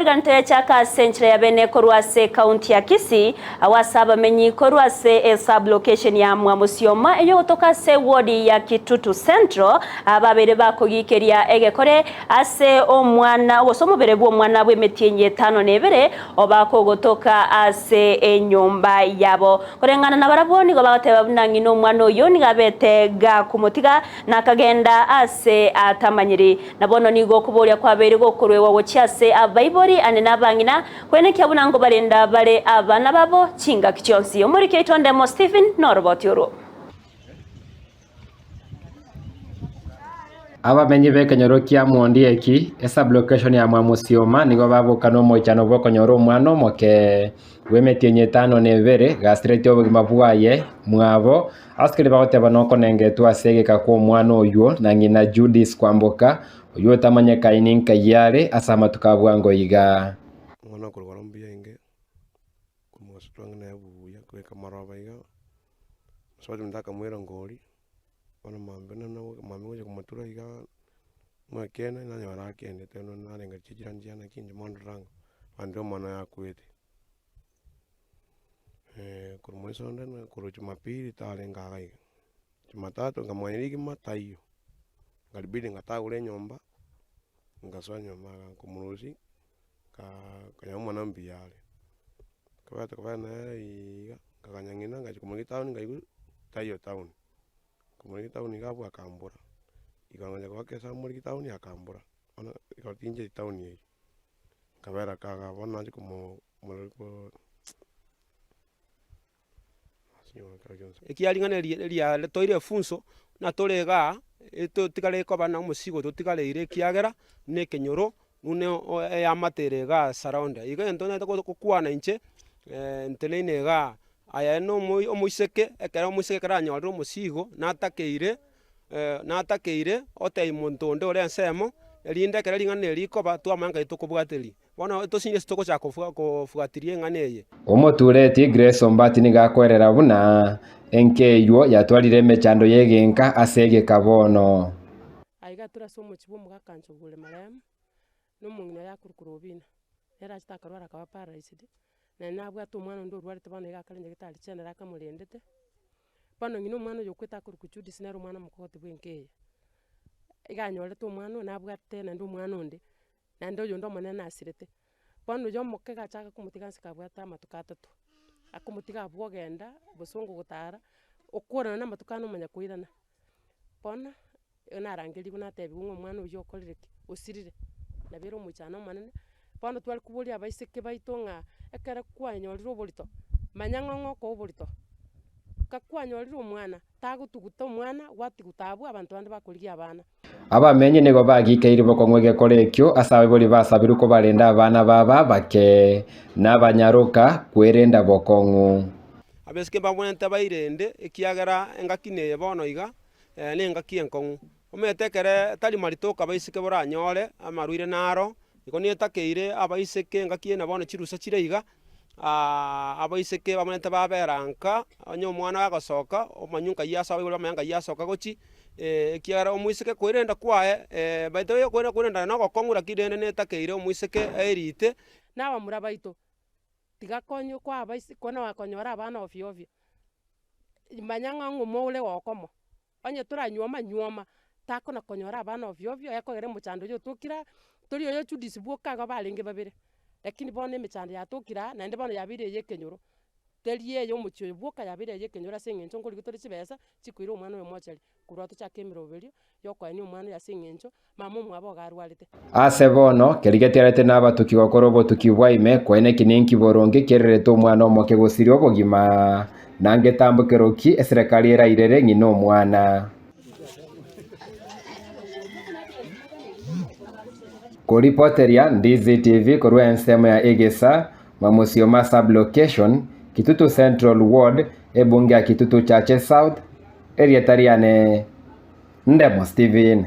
Twakoarigani toyachaka ase enchera ya bene korwa ase ekaunti ya Kisii, agwo ase abamenyi korwa ase esub-location ya Mwamusioma eyogotoka ase ewodi ya Kitutu Central, ababeire bakogikeria egekore ase omwana gose omobere bw'omwana bw'emetienyi etano na ebere obakogotoka ase enyomba yabo. Koreng'ana nabarabwo nigo bagoteba buna ng'ina omwana oyio nigo abete gakomotiga na akagenda ase atamanyiri. Na bono nigo okoboria kwabeire gokoruegwa gochia ase abaibori ane na abang'ina, koenekia buna nkobarenda bare abana babo chingaki chionsi. Omoriki oito Ndemo Stephen noroboti orwo. Abamenyi b'ekenyoro kia Mwondieki, esub-location ya Mwamusioma nigo bagoka nomoichano bw'okonyora omwana omoke bw'emetienyi etano na ebere gasiretie obogima bwaye mwabo Asikari bagoteba nokonengetwa ase egeka kw'omwana oyio na ng'ina Judith Kwamboka, oyio otamanyekaini nkai are ase amatuko a bwango iga. Omwana okorwara mbuya inge, komogosa twange naye buya, goika maroba iga, mosubati ominto akamoira ngori, bono mambia nana mambia ngocha komotura iga, buna ekeene nanyora akendete narenge chijirani chiane naki inche mwandora ng'a bande omwana oyo akwete. Korwa moiso onde na korwa jumapili tarenge iga iga, jumatatu nkamanya rigima taiyo, nkaribidi ngatagora enyomba, ngasoa nyomba iga nkomorusia, nkaa nkanyora omwana mbuya are. Ekero tokobera nere iga, nkaganya ng'ina ngachia komorigia etown nkaigwa taiyo town, nkomorigia etown iga abwo akambora, igo ngocha goaka esabu morigie town akambora, bono ekero tincheti town eywo, nkabera kagaa bono nachia komo. Ekiagera ring'ana eri riatoire efunso, buna tore igaa, etotigare koba na omosigo totigareire ekiagera buna ekenyoro, buna eamate ere igaa surround. Igo egento ntagete gokwana inche, nteneine igaa, aye na omoi omoiseke, ekero omoiseke ekero anyorire omosigo, natakeire natakeire otebia monto onde ore ensemo, erinde ekero ring'ana eri rikoba twamanya nkai tokobwateria. Bono tosinye ase togochaka kofuatiria eng'ana eye. Omotureti Grace Ombati nigo akoerera buna enka eywo yatwarire emechando y'egenka ase egeka bono. Aiga tore ase omochie bw'omogaka Nchogu ore marehemu, na omong'ina oye akorokwa Robina, nere achete akarwara akaba paralyzed, naende nabwate omwana onde orwarete bono iga akare nyagetari general akamorendete. Bono ng'ina omwana oyo okwete akorokwa Judith nere omwana omokogoti bwa enka eye. Iga anyorete omwana oyo nabwate naende omwana onde. Naende oyonde omonene nasirete. Bono oyo omoke gachaka komotiga nse kabwate amatuko atato, akomotiga abwo ogenda bosongo gotara, okworana na amatuko ane omanya koirana. Bono, narangerigwe natebiwa ng'a omwana oywo okorire ki? Osirire, nabo ere omoichano omonene. Bono tware koboria abaiseke baito ng'a ekero kwanyorire oborito, manya ng'a ng'a okoa oborito, ka kwanyorire omwana, tagotuguta omwana, gwatuguta abwo abanto bande bakorigia abana. Abamenyi nigo bagikeire bokong'u egekora ekio ase abaibori basabirwe kobarenda abana babo abake, na abanyaroka kwerenda bokong'u. Abaiseke mbabwenerete bairende, ekiagera engaki neye bono iga, nengaki enkong'u. Omanyete ekere tari marito oka abaiseke boranyore, amarwaire naro, igo netakeire abaiseke engaki eye na bono chirusa chire iga, abaiseke bamanyete babera nka, onye omwana gagosoka, omanywe nkai asoka abaibori bamanye nkai asoka gochia, ekiagera omoiseke koerenda kwaye by the way okoerenda koerenda na ogokong'u lakini rende netakeire omoiseke aerite. Na abamura baito, tiga konye kwa abaisi kona konyora abana ovyo ovyo, manya ng'a ng'omo ore gokomo. Onye toranyuoma nyuoma, takona konyora abana ovyo ovyo, ekogera emochando oyio otokire aa, tori oyo Judith bwoka igo barenge babere, lakini bono emechando yatokire aa, naende bono yabeire eye ekenyoro, teri eye omochie oyo bwoka yabeire eye ekenyoro ase eng'encho nkorigia tore chibesa, chikoira omwana oyo mochari, korwa tochake emeroberio ya okoenia omwana oyo ase eng'encho, mama omwabo iga arwarete. Ase bono, keria getiarete nabatuki gokora obotuki bwa ime, koene eki ninki boronge kererete omwana omoke gosiria obogima, na ngetambokero ki eserekari erairere ng'ina omwana? Koripoteria Ndizi TV korwa ensemo ya Egesa, Mwamusioma Sub-location, Kitutu Central Ward, ebunge ya Kitutu Chache South, erieta riane Ndemo Stephen.